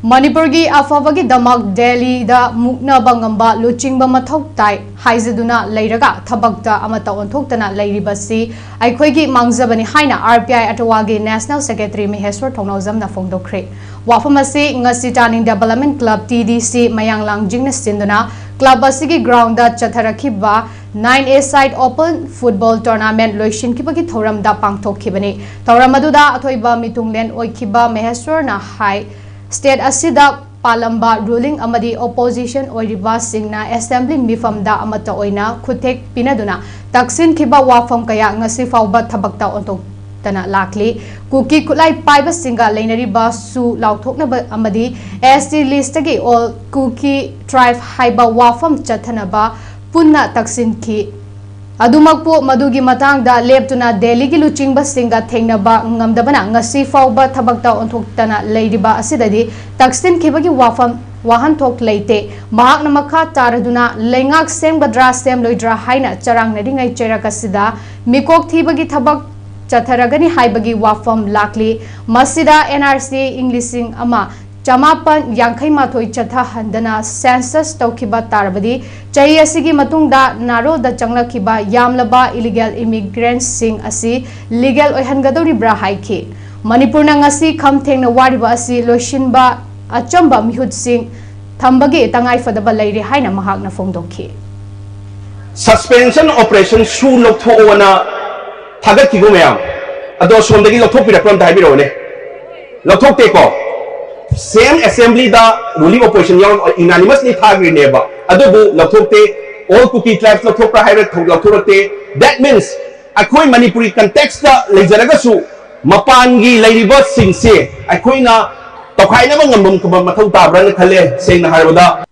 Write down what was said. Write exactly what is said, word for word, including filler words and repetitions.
ꯃꯅꯤꯄꯨꯔꯒꯤ ꯑꯐꯕꯒꯤꯗꯃꯛ ꯗꯦꯜꯂꯤꯗ ꯃꯨꯛꯅꯕ ꯉꯝꯕ ꯂꯨꯆꯤꯡꯕ ꯃꯊꯧ ꯇꯥꯏ ꯍꯥꯏꯖꯗꯨꯅ ꯂꯩꯔꯒ ꯊꯕꯛꯇ ꯑꯃꯠꯇ ꯑꯣꯟꯊꯣꯛꯇꯅ ꯂꯩꯔꯤꯕꯁꯤ ꯑꯩꯈꯣꯏꯒꯤ ꯃꯥꯡꯖꯕꯅꯤ ꯍꯥꯏꯅ ꯑꯥꯔ ꯄꯤ ꯑꯥꯏ ꯑꯇꯋꯥꯒꯤ ꯅꯦꯁꯅꯦꯜ ꯁꯦꯀ꯭ꯔꯦꯇꯔꯤ ꯃꯍꯦꯁ꯭ꯋꯔ ꯊꯧꯅꯥꯎꯖꯝꯅ ꯐꯣꯡꯗꯣꯛꯈ꯭ꯔꯦ꯫ ꯋꯥꯐꯝ ꯑꯁꯤ ꯉꯁꯤ Taning development club, T D C, ꯃꯌꯥꯡ ꯂꯥꯡꯖꯤꯡꯅ ꯁꯤꯟꯗꯨꯅ ꯀ꯭ꯂꯕ ꯑꯁꯤꯒꯤ ꯒ꯭ꯔꯥꯎꯟꯗ ꯆꯠꯊꯔꯛꯈꯤꯕ nine a side open football tournament ꯂꯣꯏꯁꯤꯟꯈꯤꯕꯒꯤ ꯊꯧꯔꯝꯗ ꯄꯥꯡꯊꯣꯛꯈꯤꯕꯅꯤ꯫ ꯊꯧꯔꯝ ꯑꯗꯨꯗ ꯑꯊꯣꯏꯕ ꯃꯤꯊꯨꯡꯂꯦꯟ ꯑꯣꯏꯈꯤꯕ ꯃꯍꯦꯁ꯭ꯋꯔꯅ ꯍꯥꯏ, ꯁ꯭ꯇꯦꯠ ꯑꯁꯤꯗ ꯄꯥꯜꯂꯝꯕ ꯔꯨꯂꯤꯡ ꯑꯃꯗꯤ ꯑꯣꯄꯣꯖꯤꯁꯟ ꯑꯣꯏꯔꯤꯕꯁꯤꯡꯅ ꯑꯦꯁꯦꯝꯕ꯭ꯂꯤ ꯃꯤꯐꯝꯗ ꯑꯃꯠꯇ ꯑꯣꯏꯅ ꯈꯨꯠꯊꯦꯛ ꯄꯤꯅꯗꯨꯅ ꯇꯛꯁꯤꯟꯈꯤꯕ ꯋꯥꯐꯝ ꯀꯌꯥ ꯉꯁꯤ ꯐꯥꯎꯕ ꯊꯕꯛꯇ ꯑꯣꯟꯊꯣꯛꯇꯅ ꯂꯥꯛꯂꯤ꯫ ꯀꯨꯀꯤ ꯈꯨꯠꯂꯥꯏ ꯄꯥꯏꯕꯁꯤꯡꯒ ꯂꯩꯅꯔꯤꯕ ꯁꯨ ꯂꯥꯎꯊꯣꯛꯅꯕ ꯑꯃꯗꯤ ꯑꯦꯁ ꯇꯤ ꯂꯤꯁ꯭ꯠꯇꯒꯤ ꯑꯣꯜ ꯀꯨꯀꯤ ꯇ꯭ꯔꯥꯏꯕ ꯍꯥꯏꯕ ꯋꯥꯐꯝ ꯆꯠꯊꯅꯕ ꯄꯨꯟꯅ ꯇꯛꯁꯤꯟꯈꯤ꯫ ꯑꯗꯨꯃꯛꯄꯨ ꯃꯗꯨꯒꯤ ꯃꯇꯥꯡꯗ ꯂꯦꯞꯇꯨꯅ ꯗꯦꯜꯂꯤꯒꯤ ꯂꯨꯆꯤꯡꯕꯁꯤꯡꯒ ꯊꯦꯡꯅꯕ ꯉꯝꯗꯕꯅ ꯉꯁꯤ ꯐꯥꯎꯕ ꯊꯕꯛꯇ ꯑꯣꯟꯊꯣꯛꯇꯅ ꯂꯩꯔꯤꯕ ꯑꯁꯤꯗꯗꯤ ꯇꯛꯁꯤꯟꯈꯤꯕꯒꯤ ꯋꯥꯐꯝ ꯋꯥꯍꯟꯊꯣꯛ ꯂꯩꯇꯦ꯫ ꯃꯍꯥꯛꯅ ꯃꯈꯥ ꯇꯥꯔꯗꯨꯅ ꯂꯩꯉꯥꯛ ꯁꯦꯝꯒꯗ꯭ꯔꯥ ꯁꯦꯝꯂꯣꯏꯗ꯭ꯔꯥ ꯍꯥꯏꯅ ꯆꯔꯥꯡꯅꯔꯤꯉꯩ ꯆꯩꯔꯛ ꯑꯁꯤꯗ ꯃꯤꯀꯣꯛ ꯊꯤꯕꯒꯤ ꯊꯕꯛ ꯆꯠꯊꯔꯒꯅꯤ ꯍꯥꯏꯕꯒꯤ ꯋꯥꯐꯝ ꯂꯥꯛꯂꯤ꯫ ꯃꯁꯤꯗ ꯑꯦꯟ ꯑꯥꯔ ꯁꯤ ꯏꯪ ꯂꯤꯁꯤꯡ ꯑꯃ ꯆꯃꯥꯄꯟ ꯌꯥꯡꯈꯩ ꯃꯥꯊꯣꯏ ꯆꯠꯊꯍꯟꯗꯅ ꯁꯦꯟꯁꯁ ꯇꯧꯈꯤꯕ ꯇꯥꯔꯕꯗꯤ ꯆꯍꯤ ꯑꯁꯤꯒꯤ ꯃꯇꯨꯡꯗ ꯅꯥꯔꯣꯜꯗ ꯆꯪꯂꯛꯈꯤꯕ ꯌꯥꯝꯂꯕ ꯏꯂꯤꯒꯦꯜ ꯏꯃꯤꯒ꯭ꯔꯦꯟꯠꯁꯤꯡ ꯑꯁꯤ ꯂꯤꯒꯦꯜ ꯑꯣꯏꯍꯟꯒꯗꯧꯔꯤꯕ꯭ꯔꯥ ꯍꯥꯏꯈꯤ꯫ ꯃꯅꯤꯄꯨꯔꯅ ꯉꯁꯤ ꯈꯝ ꯊꯦꯡꯅ ꯋꯥꯔꯤꯕ ꯑꯁꯤ ꯂꯣꯏꯁꯤꯟꯕ ꯑꯆꯝꯕ ꯃꯤꯍꯨꯠꯁꯤꯡ ꯊꯝꯕꯒꯤ ꯇꯉꯥꯏꯐꯗꯕ ꯂꯩꯔꯦ ꯍꯥꯏꯅ ꯃꯍꯥꯛꯅ ꯐꯣꯡꯗꯣꯛꯈꯤ꯫ ꯁꯁꯄꯦꯟꯁꯟ ꯑꯣꯄꯔꯦꯁꯟ ꯁꯨ ꯂꯧꯊꯣꯛꯑꯣꯅ ꯊꯥꯒꯠꯈꯤꯕ ꯃꯌꯥꯝ ꯑꯗꯣ ꯁꯣꯝꯗꯒꯤ ꯂꯧꯊꯣꯛꯄꯤꯔꯛꯄ꯭ꯔꯥ ꯑꯝꯇ ꯍꯥꯏꯕꯤꯔꯛꯑꯣꯅꯦ꯫ ꯂꯧꯊꯣꯛꯇꯦꯀꯣ? ꯁꯦꯝ ꯑꯦꯁꯦꯝꯕ꯭ꯂꯤꯗ ꯔꯨꯂꯤꯡ ꯑꯣꯄꯣꯖꯤꯁꯟ ꯌꯥꯎꯔ ꯌꯨꯅꯥꯅꯤꯃꯁꯂꯤ ꯊꯥꯈ꯭ꯔꯤꯅꯦꯕ, ꯑꯗꯨꯕꯨ ꯂꯧꯊꯣꯛꯇꯦ꯫ ꯑꯣꯜ ꯀꯨꯀꯤ ꯇ꯭ꯔꯥꯏꯕꯁ ꯂꯧꯊꯣꯛꯄ꯭ꯔꯥ ꯍꯥꯏꯔ ꯊꯧ- ꯂꯧꯊꯣꯔꯛꯇꯦ꯫ That means ꯑꯩꯈꯣꯏ ꯃꯅꯤꯄꯨꯔꯤ ꯀꯟꯇꯦꯛꯁꯇ ꯂꯩꯖꯔꯒꯁꯨ ꯃꯄꯥꯟꯒꯤ ꯂꯩꯔꯤꯕꯁꯤꯡꯁꯦ ꯑꯩꯈꯣꯏꯅ ꯇꯧꯈꯥꯏꯅꯕ ꯉꯝꯕ ꯃꯊꯧ ꯇꯥꯕ꯭ꯔꯥꯅ ꯈꯜꯂꯦ, ꯁꯦꯡꯅ ꯍꯥꯏꯔꯕꯗ꯫